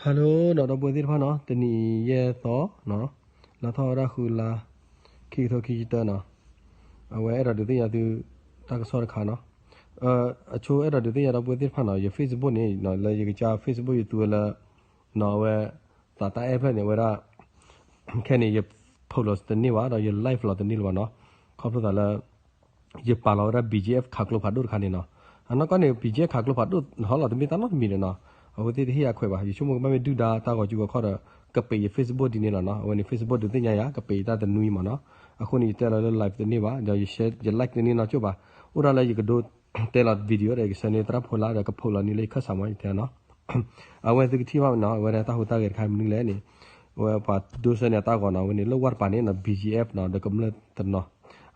Hello နီၤ ဒီပုၢ်ဝဲၢ်သ့ၣ်တဖၣ်နီၤ, တနံၤအံၤယဲၢ်သီနီၤ, လါထီၣ်ဝဲဒၣ်ဃုလါ ခံကထိခံဆံတၢနီၤ, အဝဲအဲၣ်ဒိးဒုးသ့ၣ်ညါသု တၢ်ကစီၣ်တခါနီၤ, အဆိအဲၣ်ဒိးဒုးသ့ၣ်ညါဒီပုၢ်ဝဲၢ်သ့ၣ်တဖၣ်နီၤ, ယ Facebook န့ၣ် လၢယကစၢ် Facebook ယသူဝဲလၢ နီၤ အဝဲ သးတၢ်အဲၣ်ဖျၢၣ်န့ၣ် အဝဲဒၣ် ခဲန့ၣ် ယဖီၣ်လီၤတန့ၢ်ဘၣ် ဒီးယ live လီၤတန့ၢ်လၢၤဘၣ်နီၤ, ခီဖျိသးလၢ ယပာ်လီၤဝဲဒၣ် ဘံၣ်ကၠ့ၣ်အဲၣ် ခးကျိဖးဒိၣ်တခါန့ၣ်နီၤ, အနီၢ်ကီၢ်န့ၣ် ဘံၣ်ကၠ့ၣ်အဲၣ် ခးကျိဖးဒိၣ် ဟီလီၤတမ့ၢ်တၢ်နီတမံၤန့ၣ်နီၤ, အဝဲသ့ၣ်တဟ့ၣ်အခွဲးဘၣ်, ယဆိကမိၣ်ကဘၣ်မ့ၢ်ဒုၣ်ဒါတၢ်ဂီၤစုဂီၤခီၣ်ဒီး ကပာ်ယ Facebook ဒ်န့ၣ်လီၤနီၤ, အဝဲန့ၣ် Facebook ဒုးသ့ၣ်ညါယၤ ကပာ်ယတၢ်တနွံမးနီၤ, အဃိန့ၣ် ယတဲလီၤလၢ live တန့ၢ်ဘၣ် ဒီးယ share ယ like တန့ၢ်နီၤကၠိၣ်ဘၣ်, အိၣ်ဒၣ်လၢယကဒိတဲလီၤ video ဒီးယကဆှၢန့ၢ်သရၣ်ဖိလၢဒီးက post လီၤန့ၢ်လၢယခၢၣ်စးမး ယတဲနီၤ အဝဲသုကထံၣ်ဘၣ်နီၤ, အဝဲဒၣ်တၢ်ဟူးတၢ်ဂဲၤတခါမနုၤလဲၣ်န့ၣ်, အဝဲပှၤဒိးဆၢန့ၢ်အတၢ်ဂီၤနီၤ, အဝဲန့ၣ်လၢဝၢ်တပၤန့ၣ်နီၤ ဘံၣ်ကၠ့ၣ်အဲၣ် နီၤ ဒီးကမျၢၢ်တနီၤ,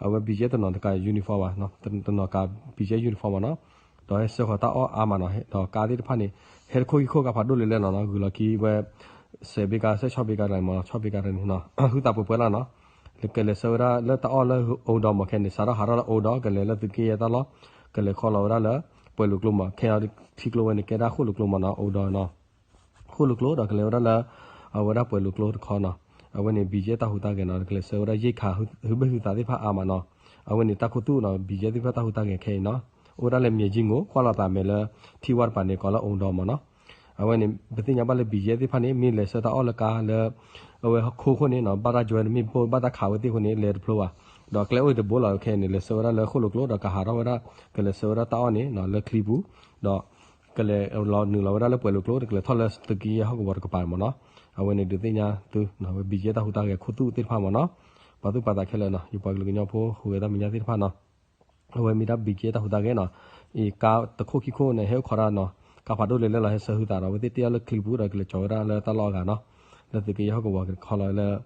အဝဲ ဘံၣ်ကၠ့ၣ်အဲၣ် တနီၤတကး uniform ဘၣ်, တနီၤကး ဘံၣ်ကၠ့ၣ်အဲၣ် uniform မးနီၤ, ဒီးဟဲဆှၢဃီၤတၢ်အီၣ်အါမးနီၤ, ဒီးကါသ့ၣ်တဖၣ်န့ၣ် ဟဲတခိၣ်ခံခိၣ်ကါဖးဒိၣ်လဲၣ်လဲၣ်နီၤ, ဂုာ်လီၤခံဝဲ စဲးဘ့ကါ စဲးဆီဘ့ကါတဂၤမး ဆီဘ့ကါတဂၤန့ၣ်နီၤ, ဟုသးပှဲၤပှဲၤလီၤနီၤ, ကလဲၤဆှၢဝဲဒၣ်လၢတၢ်အီၣ်လၢ အိၣ်ဒီးမး ခဲန့ၣ် စးထီၣ်ဟးထီၣ်လၢ အိၣ်ဒီး ကလဲၤလၢသုးက့ယဲၢ်တၢ်လီၢ်, ကလဲၤခီလီၤဝဲဒၣ်လၢ ပှဲၤလိာ်ကျိမး, ခဲအံၤထံကျိဝဲန့ၣ် ကဲဒၣ်ဃိၣ်လိာ်ကျိမးနီၤ, အိၣ်ဒီးနီၤ ဃိၣ်လိာ်ကျိ ဒီးကလဲၤဝဲဒၣ်လၢ အဝဲဒၣ်ပှဲၤလိာ်ကျိတခီနီၤ, အဝဲန့ၣ် ဘံၣ်ကၠ့ၣ်အဲၣ် တၢ်ဟူးတၢ်ဂဲၤနီၤ, ကလဲၤဆှၢဝဲဒၣ်ရိက္ခာ ဟုဘ့ၣ်ဟုသးသ့ၣ်တဖၣ်အါမးနီၤ, အဝဲန့ၣ်တၢ်ခူသူၣ်နီၤ, ဘံၣ်ကၠ့ၣ်အဲၣ် သ့ၣ်တဖၣ်တၢ်ဟူးတၢ်ဂဲၤခဲအံၤနီၤ, အိၣ်ဝဲဒၣ်လၢ မြေကြီးငွေ ကွၢ်လီၤသးမဲာ်လၢ ထံဝၢ်တပၤန့ၣ် ကိးလၢ အိၣ်ဒီးမးနီၤ, အဝဲန့ၣ် ပသ့ၣ်ညါဘၣ်လၢ ဘံၣ်ကၠ့ၣ်အဲၣ် သ့ၣ်တဖၣ်န့ၣ် မ့ၢ်လဲၤဆှၢတၢ်အီၣ်လၢကါလၢ အဝဲခိၣ်ခိၣ်န့ၣ်နီၤ, ဘၣ်တၢ်ယွဲတမ့ၢ်ဘၣ် ဘၣ်တၢ်ခးဝဲသ့ၣ်အဃိန့ၣ် လဲၤတဖျိဘၣ်, ဒီးကျဲအိၣ်တဘိလီၤ, ခဲအံၤန့ၣ် လဲၤဆှၢဝဲဒၣ်လၢဃိၣ်လိာ်ကျိ ဒီးကဟးထီၣ်ဝဲဒၣ် ကလဲၤဆှၢဝဲဒၣ်တၢ်အီၣ်န့ၣ်နီၤ လၢချံပူၤ, ဒီး ကလဲၤလီၤနုာ်လီၤဝဲဒၣ်လၢပှဲၤလိာ်ကျိ ကလဲၤထီၣ်လၢသုးက့ယဲၢ်ဟီၣ်ကဝီၤတကပၤမးနီၤ, အဝဲန့ၣ်ဒုးသ့ၣ်ညါသု ဘံၣ်ကၠ့ၣ်အဲၣ် တၢ်ဟူးတၢ်ဂဲၤခူသူၣ်သ့ၣ်တဖၣ်မးနီၤ, ပှၤသူၣ်ပှၤသးခဲလၢာ်နီၤ, ယပှၤကလုာ်ကညီဖိ ဟူးဂဲၤတၢ်မဲာ်ညါသ့ၣ်တဖၣ်နီၤ, အဝဲမ့ၢ်ဒၣ် ဘံၣ်ကၠ့ၣ်အဲၣ် တၢ်ဟူးတၢ်ဂဲၤနီၤ, အံၤကါတခိၣ်ခံခိၣ်န့ၣ် ဟဲအိၣ်ခိးတၢ်နီၤ, ကါဖးဒိၣ်လဲၣ်လဲၣ်လီၤ ဟဲဆှၢဟုသးဒီး အဝဲသ့ၣ်တ့အီၣ်လၢချံပူၤဒီးကလဲၤကၠီၤဝဲဒၣ်လၢတၢ်လီၢ်အဂၤနီၤ, လၢသုးက့ယဲၢ်ဟီၣ်ကဝီၤ ကခီလီၤလၢ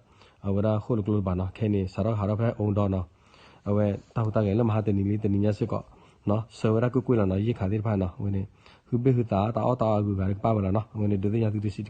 အဝဲဒၣ်ဃိၣ်လိာ်ကျိတပၤနီၤ, ခဲအံၤန့ၣ် စးထီၣ်ဟးထီၣ်ဖဲ အိၣ်ဒီးနီၤ, အဝဲတၢ်ဟူးတၢ်ဂဲၤလၢမဟါတနံၤလံ တနံၤညါစ့ၢ်ကီး ဆှၢဝဲဒၣ်ကွ့ၢ်ကွ့ၢ်လီၤနီၤ, ရိက္ခာ သ့ၣ်တဖၣ်နီၤ, အဝဲန့ၣ် ဟုဘ့ၣ်ဟုသး တၢ်အီၣ်တၢ်အီအဂုၤအဂၤကပၣ်ဝဲလီၤနီၤ, အဝဲန့ၣ်ဒုးသ့ၣ်ညါသုတဆံး